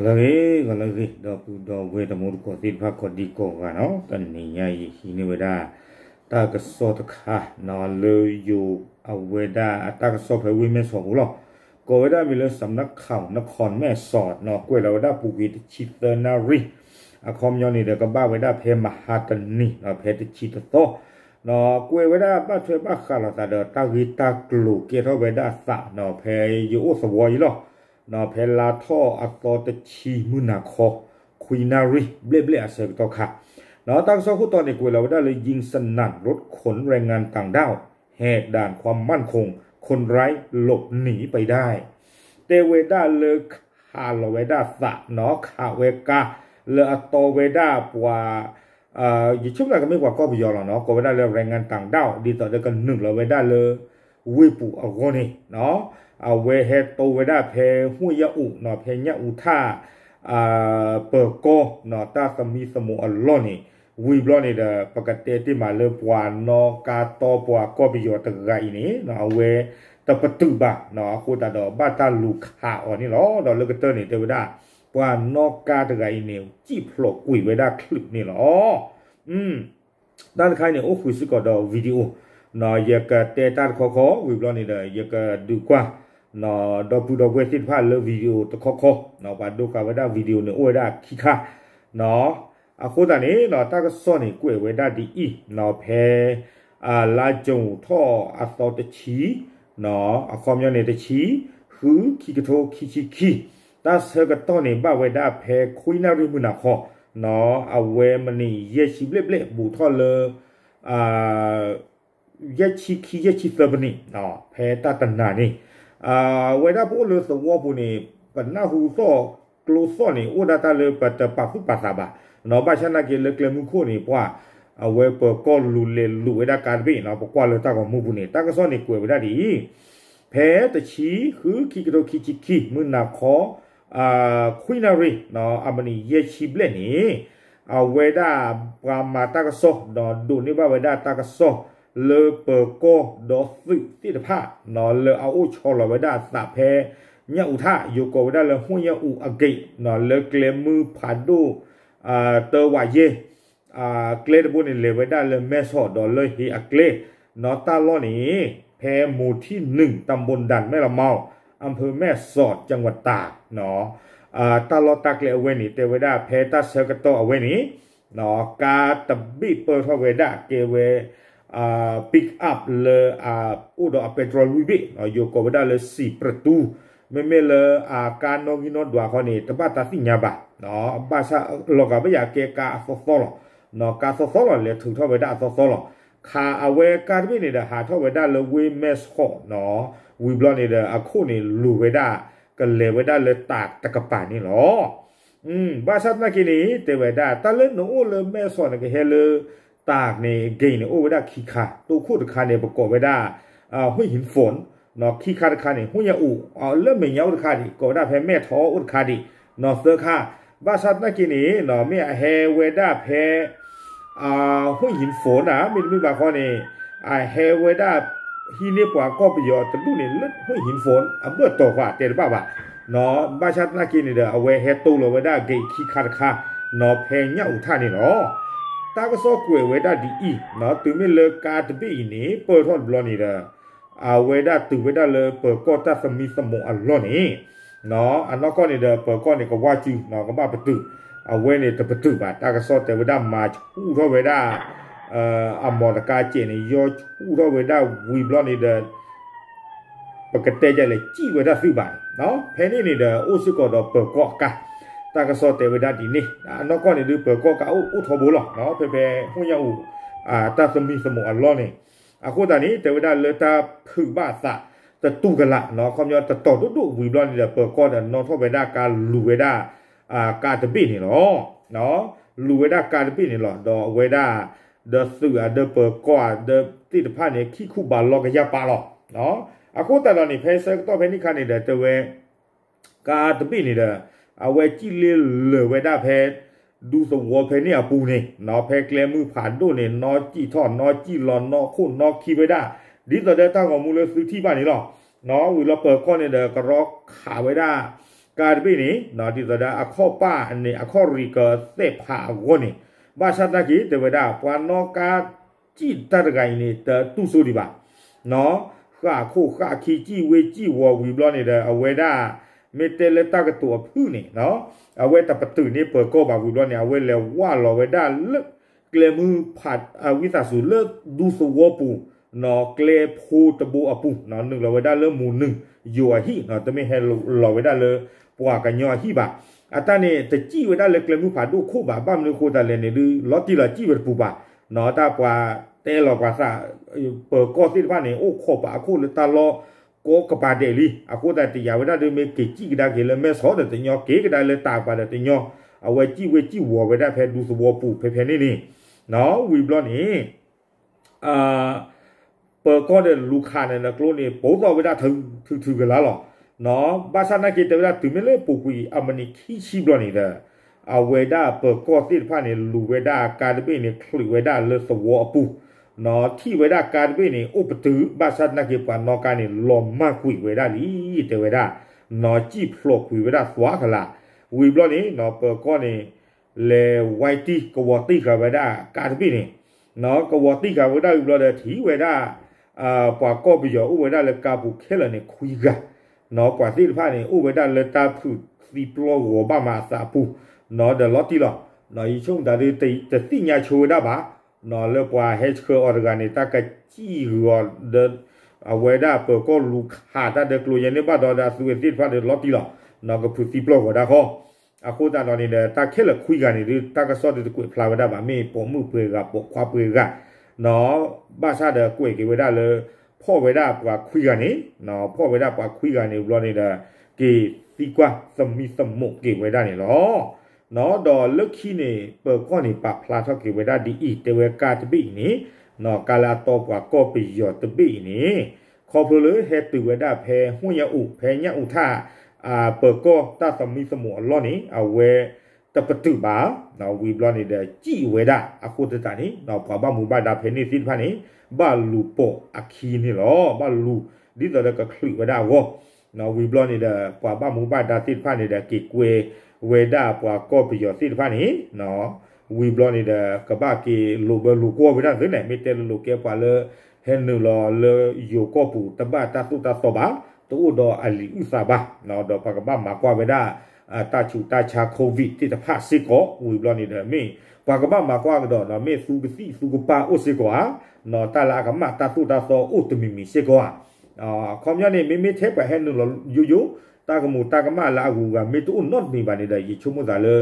ဂီၤလၢအဂ့ၤ ဂီၤလၢအဂ့ၤ ဒီပုၢ်ဒီဝဲၢ်တံၤသကိးသ့ၣ်တဖၣ် ကိးဒံကိးဂၤနီၤ, တနံၤညါအံၤ ဟံးန့ၢ်ဝဲဒၣ် တၢ်ကစီၣ်တခါနီၤ လၢယိၤအဝဲဒၣ်အတၢ်ကစီၣ်ဖဲဝ့ၢ်မဲၢ်ဆီးပူၤလီၤ. ကိးဝဲဒၣ်မ့ၢ်လၢ စံးနခီၣ် နခီၣ်မဲၢ်ဆီးနီၤ, ကွဲးလီၤဝဲဒၣ်ပူၤကွံာ်တဆံသၢနၣ်ရံၣ်, အခီပညီန့ၣ်ဒီး ကဘၣ်ဝဲဒၣ်ဖဲမဟါတနံၤနီၤ, ဖဲတဆံတသီ ကွဲးဝဲဒၣ်ဘၣ်ထွဲဘၣ်ဃးလိာ်သးဒီး တၢ်ဂ့ၢ်တၢ်ကျိၤကဲထီၣ်ဝဲဒၣ်အသးနီၤ, ဖဲယအိၣ်သဝီအံၤလီၤ. ဖဲလါထီၣ်အသီတဆံ မုၢ်နၤခီ ခွံနၣ်ရံၣ် ဘျဲၣ်ဘျဲၣ်အဆၢကတီၢ်ခါနီၤ, တၢ်ကစီၣ်ခိၣ်တီန့ၣ် ကွဲးလီၤဝဲဒၣ်လၢ ยิงสนั่นรถขนแรงงานต่างด้าวแหกด่านความมั่นคง คนร้ายหลบหนีไปได้ တဲဝဲဒၣ်လၢခးလီၤဝဲဒၣ်သးနီၤ, ခးဝဲကါ လၢအတီဝဲဒၣ်ပှၤ ယဆိကမိၣ်ကမ့ၢ်ပှၤကီၢ်ပယီၤလီၤနီၤ, ကိးဝဲဒၣ်လၢ แรงงานต่างด้าว ဒ်သိးဒီးကနုာ်လီၤဝဲဒၣ်လၢ ဝ့ၢ်ပူၤအဂီၢ်န့ၣ်နီၤ, အဝဲဟဲတီဝဲဒၣ်ဖဲ ห้วยยาอุ နီၤ, ဖဲညၣ်အူထၣ် ပၢၤကီၢ်နီၤ, တၢ်သမံသမိးအလီၢ်န့ၣ်, ဝံၤဘျီန့ၣ်ဒီး ပကတဲတ့ၢ်မးလၢပှၤနီၣ်ကါတီပှၤကီၢ်ပယီၤတဂၤအံၤန့ၣ်နီၤ, အဝဲတပတုာ်ဘၣ်နီၤ, အဃိသတးဒီးဘၣ်တၢ်လူၤခးအီၤန့ၣ်လီၤ. ဒီးလၢကတၢၢ်န့ၣ် တဲဝဲဒၣ် ပှၤနီၣ်ကါတဂၤအံၤန့ၣ် စံၣ်ဖျိးကွံာ်ဝဲဒၣ်ချုးန့ၣ်လီၤ. တၢ်တခါန့ၣ် အိၣ်ဃုာ်စ့ၢ်ကီးဒီး video နီၤ, ယကတဲတၢ်တခီခီ ဝံၤဘျီန့ၣ်ဒီး ယကဒုးကွၢ် ဒီပုၢ်ဒီဝဲၢ်သ့ၣ်တဖၣ်လၢ video တခီခီနီၤ, ပှၤဒိဃာ်ဝဲဒၣ် video န့ၣ် အိၣ်ဝဲဒၣ်ခံခါနီၤ. အဃိသတးန့ၣ်နီၤ, တၢ်ကစီၣ်န့ၣ် ကွဲးဝဲဒၣ်ဒ်အံၤနီၤ, ဖဲ လါကၠိထီၣ်အသီတဆံ အခီပညီန့ၣ် တဆံ ဃု ခံကထိခံဆံခံ, တၢ်ဆၢကတီၢ်န့ၣ် ဘၣ်ဝဲဒၣ်ဖဲခွံနၣ်ရံၣ်မုၢ်နၤခီနီၤ, အဝဲမံးနံးယဲၢ်ဆံဘျဲၣ်ဘျဲၣ် ဘူးထီၣ်လၢ ယဲၢ်ဆံခံ ယဲၢ်ဆံသၢမံးနံး, ဖဲတၢ်တနၤန့ၣ် ဝဲဒၣ်ပအိၣ်လၢသဝီပူၤန့ၣ် ပနၢ်ဟူသီၣ်ကျိသီၣ်န့ၣ် အိၣ်ဒၣ်တၢ်လၢပတပာ်သူၣ်ပာ်သးဘၣ်နီၤ, ဘၣ်ဆၣ်နာ်က့လၢကျဲမုၢ်ခိၣ်န့ၣ် ပှၤ အဝဲပၢၤကီၢ်လူၤလဲၤလူၤဝဲဒၣ်ကါတဘ့ၣ်နီၤ, ပကွၢ်လၢတၢ်ဂီၤမူပူၤန့ၣ် တၢ်ကစီၣ်န့ၣ်ကွဲးဝဲဒၣ်ဒ်အံၤ, ဖဲတဆံ ဃု ခံကထိခံဆံခံ မုၢ်နၤခီ ခွံနၣ်ရံၣ်နီၤ, အမံးနံးယဲၢ်ဆံဘျဲၣ်န့ၣ် အဝဲဒၣ်ပှၤမၤတၢ်ကစီၣ်ဒီး ဒိးန့ၢ်ဘၣ်ဝဲဒၣ်တၢ်ကစီၣ် လၢပၢၤကီၢ်ဒီးသုးသ့ၣ်တဖၣ်နီၤ, လၢအအိၣ်ဆီလီၤဝဲဒၣ်အသးဖဲ ညၣ်အူထၣ် ယိၤကိးဝဲဒၣ်လၢ ห้วยยาอุ အဂ့ၢ်နီၤ, လၢကျဲမုၢ်ဖးဒိၣ် တၢဝးယဲၢ် ကျဲတဘိန့ၣ် လဲၤဝဲဒၣ်လၢမဲၢ်ဆီးဒီးလၢဟ့အကျဲနီၤ, တၢ်လီၢ်န့ၣ် ဖဲမူၤထံၣ်နုၣ် ตำบลด่านแม่ละเมา อำเภอแม่สอด จังหวัดตากနီၤ, တၢ်လီၢ်တၢ်ကျဲအဝဲန့ၣ် တဲဝဲဒၣ်ဖဲတၢ်ဆၢကတီၢ်အဝဲန့ၣ် ကါတဘ့ၣ်ပၢၢ်ထီၣ်ဝဲဒၣ် ကဲဝဲ pick up လၢအအိၣ်ဒီးအပဲတြီလွံၢ်ဘ့ၣ်, ယိၤကိးဝဲဒၣ်လၢ စံးပြတူ, မ့မ့ၢ်လၢအကါနီၣ်ဂံၢ်နီၣ်ဒွးခီန့ၣ် တဘၣ်တၢ်သ့ၣ်ညါဘၣ်, ဘၣ်ဆၣ်လီၤဂာ်ဘၣ်ယၤကဲကါအသီသီလီၤ, ကါသီသီလီၤ လဲၤထုးထီၣ်ဝဲဒၣ်အသီသီလီၤ, ခးအဝဲကါတဘ့ၣ်န့ၣ်ဒီး ဟးထီၣ်ဝဲဒၣ်လၢဝ့ၢ်မဲၢ်ဆီးနီၤ, ဝံၤဘျီန့ၣ်ဒီး အခိၣ်န့ၣ်လိၤဝဲဒၣ် ကလဲၤဝဲဒၣ်လၢတၢးတကပၤန့ၣ်လီၤ. ဘၣ်ဆၣ်သနာ်က့န့ၣ် တဲဝဲဒၣ် တၢ်လၢနအိၣ်လၢမဲၢ်ဆီး နကဟဲလၢတၢးန့ၣ် ဂ့ၢ်န့ၣ် အိၣ်ဝဲဒၣ်ခံခါ, တိခိၣ်တခါန့ၣ် ပကိးဝဲဒၣ် ห้วยหินฝนနီၤ, ခံခါတခါန့ၣ် ห้วยยาอุ လၢမဲာ်ညါအိၣ်တခါဒံး ကိးဝဲဒၣ်ဖဲမဲၢ်ထီအိၣ်တခါဒံး, သၢခါ, ဘၣ်ဆၣ်သနာ်က့န့ၣ် မ့ၢ်အဟဲဝဲဒၣ်ဖဲ ห้วยหินฝนနီၤ, မ့တမ့ၢ်ဘၣ်ခီန့ၣ် အဟဲဝဲဒၣ် ဟံးန့ၢ်ပှၤကီၢ်ပယီၤတဒူၣ်န့ၣ် လၢ ห้วยหินฝน အဘၢၣ်တီၤဃီတဲတဘၣ်ဘၣ်, ဘၣ်ဆၣ်သနာ်က့န့ၣ်ဒီး အဝဲဟဲတိလိာ်ဝဲဒၣ် ဂ့ၢ်ခံခါတခါနီၤ ဖဲညၣ်အူထၣ်န့ၣ်လီၤ. တၢ်ကစီၣ်ကွဲးဝဲဒၣ်ဒ်အံၤ, တုၤမ့ၢ်လၢကါတဘ့ၣ်အံၤန့ၣ် ပၢၢ်ထီၣ်တဘျီန့ၣ်ဒီး အဝဲဒၣ်တုၤဝဲဒၣ်လၢပၢၤကီၢ်တၢ်သမံသမိးအလီၢ်န့ၣ် အနီၢ်ကီၢ်န့ၣ်ဒီး ပၢၤကီၢ်န့ၣ် ကဝါစုနီၤ, ကဘၣ်ပတုာ်, အဝဲန့ၣ်တပတုာ်ဘၣ်, တၢ်ကစီၣ်တဲဝဲဒၣ် မၤဆူၣ်ထီၣ်ဝဲဒၣ် အမီၤတကါစဲးန့ၣ် ယီဆူၣ်ထီၣ်ဝဲဒၣ်ဝံၤဘျီန့ၣ်ဒီး ပကတဲဒ်လဲၣ် စံၣ်ဝဲဒၣ်သုးဘၣ်န့ၣ်, ဖဲန့ၣ်န့ၣ်ဒီး အိၣ်စ့ၢ်ကီးဒီးပၢၤကီၢ်အကါ, တၢ်ကစီၣ်တဲဝဲဒၣ်ဒ်န့ၣ်, အနီၢ်ကီၢ်န့ၣ်ဒုး ပၢၤကီၢ်ကါအိၣ်အိၣ်ထီဘိလီၤ, ဖဲဖဲ ห้วยยาอุ တၢ်သမံသမိးအလီၢ်န့ၣ်, အဃိသတးန့ၣ် တဲဝဲဒၣ်လၢတၢ်ဖုးဘၣ်အသး တတူၢ်ကလာ်နီၤ, ခီပညီတတီၤဒိၣ်ဒိၣ်ဝံၤဘျီန့ၣ်ဒီး ပၢၤကီၢ်ဒီးနီၣ်ထီၣ်ဝဲဒၣ် ကါလူၤဝဲဒၣ် ကါတဘ့ၣ်န့ၣ်လီၤ. လူၤဝဲဒၣ်ကါတဘ့ၣ်န့ၣ်လီၤ. ဒီးအဝဲဒၣ် ဒီးသုးဧါ ဒီးပၢၤကီၢ်ဧါ ဒီးသ့ၣ်တဖၣ်န့ၣ် ခံခူဘၣ်လီၤကယၢ်ပာ်လီၤ. အဃိသတးဒီးန့ၣ် ဖဲဆၢကတီၢ်ဖဲန့ၣ်အခါန့ၣ်ဒီး တဲဝဲ ကါတဘ့ၣ်န့ၣ်ဒီး အဝဲစံၣ်လ့လၢာ်ဝဲဒၣ်ဖဲ ဒူသဝီဖဲန့ၣ်အပူၤန့ၣ်နီၤ, ဖဲကျဲမုၢ်ဖးဒိၣ်န့ၣ် နီၣ်စံၣ်ထီၣ် နီၣ်စံၣ်လီၤ နီၣ်ခိၣ်နီၣ်ခံဝဲဒၣ် ဒ်သိးဒီးတၢ်ဂီၤမူလၢသုထံၣ်ဘၣ်န့ၣ်လီၤ. ဝံၤလီၤပၢၤကီၢ်န့ၣ်ဒီး ကရီခးဝဲဒၣ် ကါတဘ့ၣ်န့ၣ် ဒ်သိးဒီးအခီၣ်ပၣ်န့ၣ် အခီၣ်ရံၣ်ကသဲးဖးအဂီၢ်န့ၣ် ဘၣ်ဆၣ်သနာ်က့ တဲဝဲဒၣ် ပှၤနီၣ်ကါစံၣ်တၢ်တဂၤအံၤန့ၣ် တတူၢ်စိဒံးဘၣ် ဃၣ်ခိၣ်ဃၣ်ခံ စံၣ်ဝ့စံၣ်ဝီၤဝံၤဘျီန့ၣ်ဒီး အဝဲဒၣ် မ့ၢ်တဲလၢတၢ်ကတိၤအဖုၣ်န့ၣ် အဝဲတပတုာ်န့ၢ်ပၢၤကီၢ်ဘၣ်ဝံၤဘျီန့ၣ် အဝဲလဲၤဝၢ်လီၤဝဲဒ၁ၣ်လၢ ကျဲမုၢ်ဖး ဝံသးစူၤလၢဒူသဝီပူၤ ကျဲဖိတဘိအပူၤ နုာ်လီၤဝဲဒၣ်လၢမုၢ်နုာ်ယိာ်အဟံၣ် တမ့ၢ်ဟဲလီၤဝဲဒၣ်လၢပှၤကညီအဟံၣ်ဘၣ်. အတၢ်န့ၣ် တစံၣ်ဝဲဒၣ်လၢကျဲမုၢ်ဖးဒိၣ်ခိၣ်ဘၣ် ဘၣ်မနုၤအဃိသတးလဲၣ်န့ၣ်ဒုး လီၤတံၢ်လီၤစံၣ်ဝဲတပူၤဘၣ် တၢ်ပှၤတဲလီၤပှၤသး ပၢၤကီၢ်သ့ၣ်တဖၣ်န့ၣ် အိၣ်ခိးပာ်အခိၣ်လၢတၢ်လီၢ်ကိးကပၤဒဲးလံ အဃိသတးတယာ်ဝဲဒၣ်ဒုး မ့ၢ်က့ၤစံၣ်ကဒါက့ၤလၢမဲၢ်ဆီးဒီးတညီ က့ၤကဒါလၢတၢ်ပၤဒီးတညီ အဝဲစံၣ်ဝ့စံၣ်ဝီၤဝဲဒၣ်ဖဲဒူသဝီပူၤဖဲဖဲန့ၣ်န့ၣ် ဝံၤဘျီန့ၣ် ပၢၤကီၢ်ဒီးလူၤခးန့ၣ်လၢကျိန့ၣ် ပိာ်ထီၣ်ဝဲဒၣ်ထုထုကလါလီၤ. ဘၣ်ဆၣ်သနာ်က့တဲဝဲဒၣ်တုၤမ့ၢ်လၢပူၤကွံာ်အမံးနံးခံဆံဘျီန့ၣ်ဒီး အဝဲဒၣ်ပၢၤကီၢ်သ့ၣ်တဖၣ်န့ၣ် လူၤဝဲဒၣ်ကါတဘ့ၣ်န့ၣ် ချုးဝဲဒၣ်လၢသဝီအပူၤ ထံၣ်ဝဲဒၣ်ကါတဘ့ၣ်န့ၣ် အိၣ်ပတုာ် ဘၣ်ဆၣ်သနာ်က့ပှၤနီၣ်ကါန့ၣ် လီၤမၢ်ကွံာ်ဝဲဒၣ်လံ တဲဝဲဒၣ် စံၣ်ဖျိးကွံာ်ဝဲဒၣ်သွါကလး ဝံၤဘျီန့ၣ် ပၢၤကီၢ်န့ၣ် လဲၤဝဲတံၢ်ကဝီၤတံၢ်ဃာ်ဝဲဒၣ်ကါတဘ့ၣ်န့ၣ် ကဝီၤတံၢ်ဃာ်ဝဲဒၣ်ဝံၤဘျီဒီး ထံၣ်ဝဲဒၣ် ပှၤကီၢ်ပယီၤအိၣ်ဝဲဒၣ်လၢကါပူၤခဲလၢာ်န့ၣ် ခွံဂၤ ပှၤသ့ၣ်တဖၣ်န့ၣ် အိၣ်ဝဲဒၣ်လၢတၢ်ဖုးသံပျီၢ်ဂီၤဘၣ်မးအသးအပူၤ ဒီးလီၤတံၢ်လီၤ. ယဆိကမိၣ်သးဒုး တသ့ၣ်ညါဆိဝဲဒၣ်ဘၣ် လၢပှၤဟဲဆှၢအီၤတဂၤန့ၣ် တၢ်ကစံၣ်ဂီၤဒီး အဝဲဒၣ်ပၢၤကီၢ်လူၤခးတၢ်ဒီးကျိၤယဲန့ၣ်ဘၣ်ဒီး ဒီးအသုးဝဲသ့ၣ်တဖၣ်ဒီးလီၤတံၢ်လီၤ ကဖုးသံပျီၢ်ဂီၤဒၣ်ဃီ အဃိသတးဒီးန့ၣ်ဒီး တၢ်ခဲလၢာ်ခွံဂၤန့ၣ်ဒုး တၢ်ကစီၣ်ဒုးတကွဲးဖျါဝဲဒၣ်ဘၣ် မ့ၢ်ပိာ်မုၣ်ပှဲၤဂၤ ပိာ်ခွါပှဲၤဂၤ ဘၣ်ဆၣ်ဒီးကွဲးက့ၤဝဲဒၣ်လၢ ဖီၣ်ဝဲဒၣ်ပှၤခွံဂၤန့ၣ် ဖီၣ်ဝဲဒၣ်ပှၤခွံဂၤန့ၣ်ဘျီန့ၣ်ဒီး က့ၤသံကွၢ်သမံသမိးက့ၤဝဲဒၣ်န့ၣ်လီၤ. ဒီးလၢခံန့ၣ် ပၢၤကီၢ်န့ၣ် ပာ်ဖျါထီၣ်က့ၤဝဲဒၣ်ဒ်အံၤ တဲဝဲကါတဘ့ၣ်အံၤန့ၣ် ကါလၢအတီပှၤကီၢ်ပယီၤတဘ့ၣ်အံၤန့ၣ် ခီဖျိလၢဟဲတုၤဝဲဒၣ်ဖဲ ဟူၣ်ညၣ်အူး ဖဲညၣ်အူးထၣ် ပၢၤကီၢ်တၢ်သမံသမိးအလီၢ်န့ၣ် အဝဲတပတုာ်ဘၣ် ဝံၤဘျီန့ၣ်ဒီး စံၣ်ဝဲဒၣ်အဃိသတးန့ၣ် ပှၤဘၣ်မူဘၣ်ဒါဖဲန့ၣ်သ့ၣ်တဖၣ်န့ၣ် ဘၣ်လူၤပိာ်အခံန့ၣ်လီၤ. ဘၣ်လူၤ ဒ်သိးဒီးကချုးဝဲဒၣ်အဂီၢ် ဝံၤဘျီန့ၣ်ဒီး ပှၤဘၣ်မူဘၣ်ဒါသ့ၣ်တဖၣ်န့ၣ်ဒီး က့ၤကွဲဝဲဒၣ်ပှၤကီၢ်ပယီၤသ့ၣ်တဖၣ်န့ၣ် ဝံၤဘျီန့ၣ်ဒီး ကဘၣ်က့ၤလိာ်ဘၢလိာ်ကွီၢ်ဝဲဒၣ်သ့န့ၣ် မ့ၢ်တဲလိာ်ကဲပှၤလၢ ဟဲနုာ်လီၤလၢယိၤကီၢ်ပူၤ တဘၣ်တၢ်သိၣ်တၢ်သီဘၣ် တအိၣ်ဒီးအလံာ်အုၣ်သးဘၣ် ဒီးပှၤကဘၣ်မၤကွၢ်ဝဲဒၣ် တၢ်ဆူးတၢ်ဆါ COVID သ့ၣ်တဖၣ်စ့ၢ်ကီး ဝံၤဘျီန့ၣ်ဒီး မ့ၢ်ပှၤကဘၣ်မၤကွၢ်ကဒီး မ့ၢ်သူကသံၣ်သူကပၢ်အိၣ်စ့ၢ်ကီးဧါ တၢ်လၢအကမၣ်တၢ်သိၣ်တၢ်သီအိၣ်တမံၤမံၤစ့ၢ်ကီးဧါ အခီပညီန့ၣ် မ့မ့ၢ်ထဲပှၤဟဲနုာ်လီၤယိယိ တၢ်ကမူၤတၢ်ကမၣ်လၢအဂုၤအဂၤ မ့ၢ်တအိၣ်နီတမံၤဘၣ်န့ၣ်ဒီး ယဆိကမိၣ်သးလၢ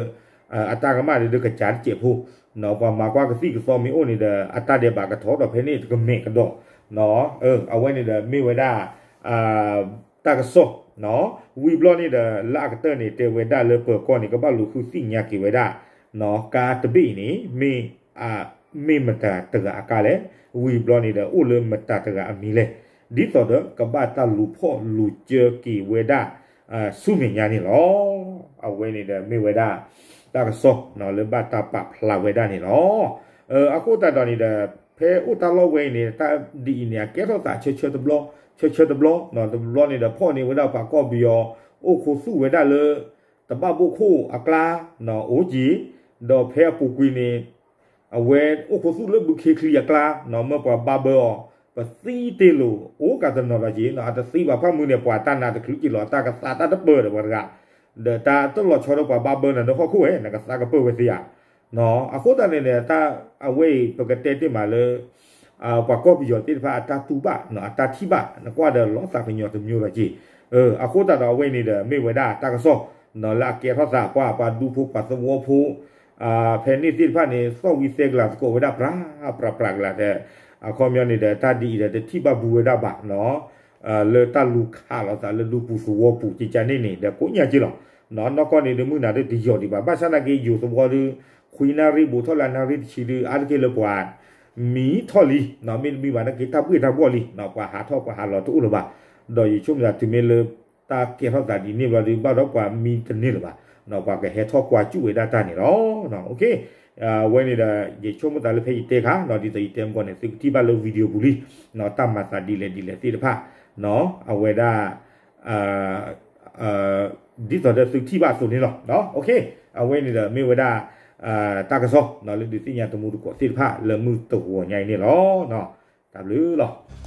အတၢ်ကမၣ်န့ၣ်ဒုးကစၢ်တစဲးဖိ ပှၤမၤကွၢ်ကသံၣ်ကသီမ့ၢ်အိၣ်န့ၣ်ဒီး အတၢ်ဒဲးဘးကထီၣ်ဒီးဖဲန့ၣ်တကမဲာ်ကဒီး အဝဲန့ၣ်ဒီးမ့ၢ်ဝဲဒၣ် တၢ်ကစီၣ် ဝံၤဘျီန့ၣ်ဒီး လၢအကတၢၢ်န့ၣ် တဲဝဲဒၣ်လၢပၢၤကီၢ်န့ၣ် ကဘၣ်လူၤဃုသ့ၣ်ညါက့ၤဝဲဒၣ် ကါတဘ့ၣ်အံၤန့ၣ် မ့ၢ် မ့ၢ်မတၤတဂၤအကါလဲၣ်, ဝံၤဘျီန့ၣ်ဒီး အိၣ်လၢမတၤတဂၤအမံၤလဲၣ်, ဒ်သိးဒီးကဘၣ်တၢ်လူၤဖီၣ်လူၤစၢက့ၤဝဲဒၣ် ဆူမဲာ်ညါန့ၣ်လီၤ. အဝဲန့ၣ်ဒီးမ့ၢ်ဝဲဒၣ် တၢ်ကစီၣ်လၢဘၣ်တၢ်ပာ်ဖျါဝဲဒၣ်န့ၣ်လီၤ. အဃိသတးဒီးန့ၣ်ဒီး ဖဲအိၣ်တၢ်လီၢ်ဝဲအံၤန့ၣ် တၢ်ဒ်အံၤန့ၣ် အကဲထီၣ်သးဆၢဆၢတဘျီ ဆၢဆၢတဘျီ တဘျီန့ၣ်ဒီး ဖီၣ်န့ၢ်ဝဲဒၣ်ပှၤကီၢ်ပယီၤ အိၣ်ခူသူၣ်ဝဲဒၣ်လၢ တဘၣ်ဘိၣ်ခိၣ်အကျါ အိၣ်က့ၤ, ဒီးဖဲအပူၤကွံာ်န့ၣ် အဝဲအိၣ်ခူသူၣ်လၢဘုခ့ချံအကျါ မ့ၢ်ပှၤဘၣ်ဘၢအီၤ ပသံတ့ၢ်လိာ် အိၣ်ကးတနီၤဒီးက့ၤ အတသံဘၣ်ဖၣ်မုၢ်န့ၣ် ပှၤတၢ်နးတချုးက့ၤလီၤ တၢ်ကသးတၢ်တပၢၢ်ဒီးပှၤတဂၤ, ဒီးတၢ်တလီၤဆီဒီးပှၤဘၣ်ဘၢနၤဒီးဟီၣ်ခိၣ်ဝဲ နကသးကပၢၢ်ဝဲသ့ဧါ. အဃိသတးန့ၣ်န့ၣ် တၢ်အဝဲအံၤ ပကတဲတ့ၢ်မးလၢ ပှၤကီၢ်ပယီၤသ့ၣ်တဖၣ်အတၢ်တူၢ်ဘၣ် အတၢ်ထံၣ်ဘၣ် နကွၢ်ဒီးလီၤသးကညီၤတမျိုးဒီးက့ၤ, အဃိသတးဒီးအဝဲန့ၣ်ဒီး မ့ၢ်ဝဲဒၣ်တၢ်ကစီၣ် လၢအကဲထီၣ်သးပှၤ ပှၤဒူဖိပှၤသဝီဖိ ဖဲန့ၣ်သ့ၣ်တဖၣ်န့ၣ် သီၣ်ဝံသဲကလၤသကိးဝဲဒၣ် ပြးပြးပြးကလၤဒီး အခီပညီန့ၣ်ဒီး တၢ်ဒ်အံၤဒီး တထံၣ်ဘၣ်ဘူးဝဲဒၣ်ဘၣ် လၢတၢ်လူၤခးလိာ်သးလၢဒူပူၤသဝီပူၤ ကကန့ၣ်န့ၣ်ဒီး ကိးညါက့ၤလီၤ. နီၢ်ကီၢ်န့ၣ်ဒီး မုၢ်နၤဒုးတယီၤဒံးဘၣ် ဘၣ်ဆၣ်သနာ်က့ ယိၤသဝီဒီး ခွံနၣ်ရံၣ်ဘူးထီၣ်လၢနၣ်ရံၣ်တဆံဒီး အါတက့ၢ်လၢပှၤ မံထီၣ်လံ မ့တမ့ၢ်ဘၣ်သနာ်က့ တၢ်ဘှ့ၣ်တၢ်ဘှီၣ်လံ ပှၤဟးထီၣ်ပှၤဟးလီၤတအိၣ်လၢၤဘၣ်. ဒီးယဆိကမိၣ်သးတုၤမ့ၢ်လၢ တၢ်ကဲထီၣ်သးဒ်န့ၣ်ဘျီဒီး ဘၣ်ဒီးပှၤမံတန့ၢ်လၢၤဘၣ် ပှၤကဟဲထီၣ်ကွၢ်စူၣ်ဝဲဒၣ်တၢ်န့ၣ်လီၤ. အဝဲန့ၣ်ဒီး ယဆိကမိၣ်သးလၢဖဲယတဲခါ ဒ်သိးယတဲမကီၢ်န့ၣ် သုကထံၣ်ဘၣ်လၢ video ပူၤလံ တၢ်မၤသးဒ်လဲၣ်ဒ်လဲၣ်သ့ၣ်တဖၣ် အဝဲဒၣ် ဒ်သိးဒီးသုထံၣ်ဘၣ်အသိးန့ၣ်လီၤ. အဝဲန့ၣ်ဒီးမ့ၢ်ဝဲဒၣ် တၢ်ကစီၣ်လၢဒုးသ့ၣ်ညါတမူတကိးသ့ၣ်တဖၣ်လၢမုၢ်တဂီၤညါအံၤန့ၣ်လီၤ. တၢ်ဘျုးလီၤ.